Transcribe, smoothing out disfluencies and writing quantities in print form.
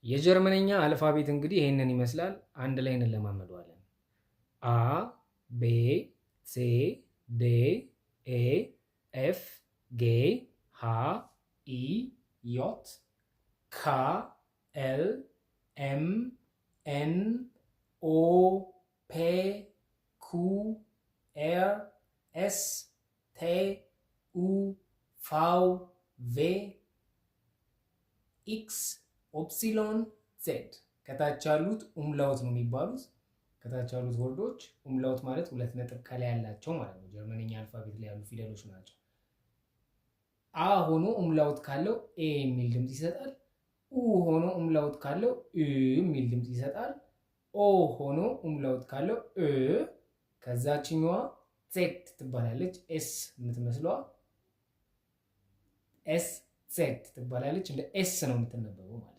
የጀርመንኛ alphabet እንግዲህ ይሄንን ይመስላል። አንድ ላይ እንለማመደዋለን። A B C D E F G H I J K L M N O P Q R S T U V W X Y Z። ከታች ያሉት Umlaut ነው የሚባሉት። ከታች ያሉት word ኦች Umlaut ማለት ሁለት ነጥብ ከላይ ያላቸው ማለት ነው። ጀርመንኛ alphabet ላይ ያሉ ፊደሎች ናቸው። A ሆኖ Umlaut ካለው ኤ የሚል ድምፅ ይሰጣል። U ሆኖ Umlaut ካለው ኡ የሚል ድምፅ ይሰጣል። O ሆኖ Umlaut ካለው እ። ከዛችኛዋ Z ትባላለች። S የምትመስለዋ S Z ትባላለች። እንደ S ነው የምትነበበው ማለት ነው።